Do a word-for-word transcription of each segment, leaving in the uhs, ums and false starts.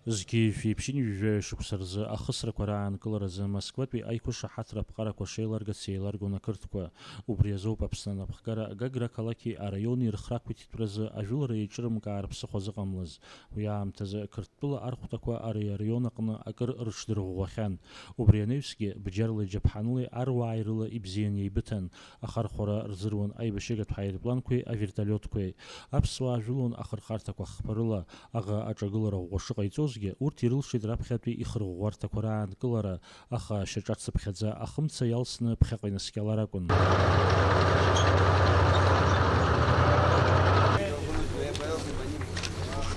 Зқьи жәшәи ԥшьынҩажәи жәаҩа шықәса рзы ахысрақәа раанкыларазы Москватәи аиқәышаҳаҭра аԥҟарақәа шеиларгац еиларгон ақырҭқәа. Убри азоуп Аԥсны анапхгара Гагра ақалақьи араиони рхы рақәиҭтәразы ажәылара еиҿырымкаар ԥсыхәа зыҟамлаз. Уи аамҭазы Қырҭтәыла архәҭақәа ари араион аҟны акыр рыҽдырӷәӷәахьан. Убри анаҩсгьы, бџьарла иџьаԥҳанылеи аруааи рыла ибзиан еибыҭан, ахархәара рзыруан аибашьыгатә ҳаирпланқәеи авертолиотқәеи. Аԥсуаа жәылон ахырхарҭақәа хԥа рыла, аӷа аҿагылара ӷәӷәа шыҟаиҵозгьы, урҭ ирылшеит раԥхьатәи ихырӷәӷәарҭақәа раанкылара, аха шьаҿацыԥхьаӡа ахымца иалсны ԥхьаҟа инаскьалар акәын.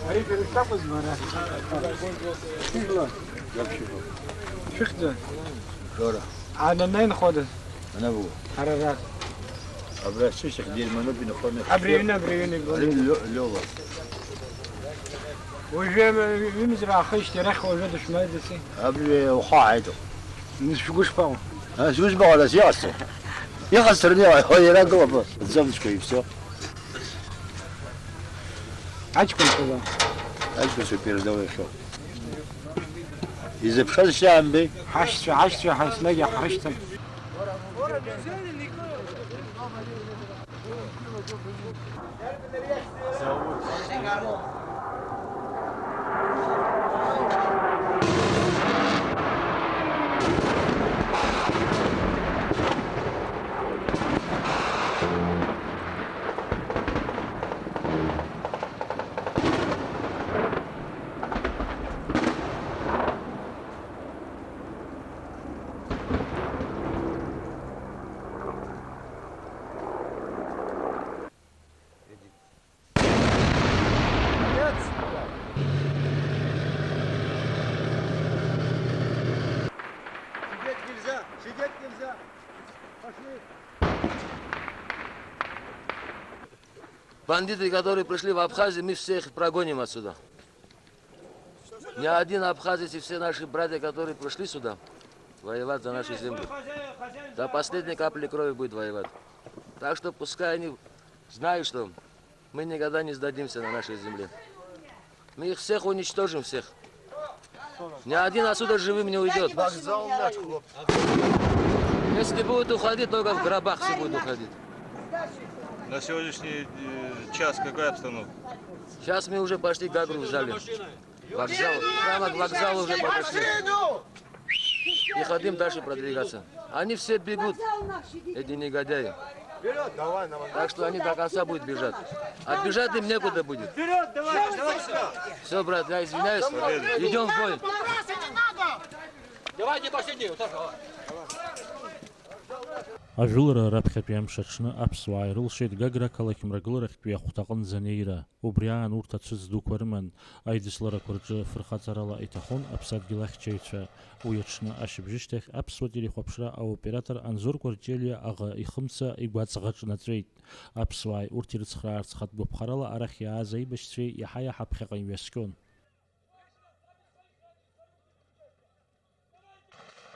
Ари шәакәызма ара? Шәыжәла? Шәыхьӡ? Жора. Ана наинхода? Ана бу. Арара. Абра сышьҭахь дирмануп инхоны. Абри аҩны, абри аҩны. Ари Лё-, Лёва. Уажәы ҩымз раахижьҭеи арахь уажәы дышәмааиӡаци? Абри ухы ааиҭо. Шәгәы шԥаҟоу? А, шәгәы шԥаҟоу, нас иҟасҵо? Иҟасҵараны иҟа-, иара гылоуп, аӡы амҵқәа и всё. Аҷкәынцәа ла. Аҷкәынцәа передовой иахьоу. Изыԥшыз шьаамбеи? Ҳашьцәа, ҳашьцәа, ҳа еснагь иаҳрышьҭан. Сидеть нельзя! Сидеть нельзя! Пошли! Бандиты, которые пришли в Абхазию, мы всех прогоним отсюда. Ни один абхазец и все наши братья, которые пришли сюда воевать за нашу землю, до последней капли крови будет воевать. Так что пускай они знают, что мы никогда не сдадимся на нашей земле. Мы их всех уничтожим, всех. Ни один отсюда живым не уйдет. Вокзал наш, хлопцы. Если будут уходить, только в гробах все будут уходить. На сегодняшний, э, час какая обстановка? Сейчас мы уже почти Гагру взяли. Вокзал, прямо к вокзалу уже подошли. И хотим дальше продвигаться. Они все бегут, эти негодяи. Так что они до конца будут бежать. А бежать им некуда будет. Все, брат, я извиняюсь. Идем в бой. Давайте последний, вот так, давай. Ажәылара раԥхьатәи амш аҽны аԥсуаа ирылшеит Гагра ақалақь мрагыларахьтәи ахәҭаҟынӡа анеира. Убри аан урҭ ацәыӡ дуқәа рыман, аидысларақәа рҿы фырхаҵарала иҭахон аԥсадгьыл ахьчаҩцәа. Уи аҽны ашьыбжьышьҭахь аԥсуа телехәаԥшра аоператор Анзор Кәарҷелиа аӷа ихымца игәаҵӷа ҿнаҵәеит. Аԥсуааи урҭ ирыцхраарц хатә гәаԥхарала арахь иааз аибашьцәеи иаҳа-иаҳа ԥхьаҟа имҩаскьон.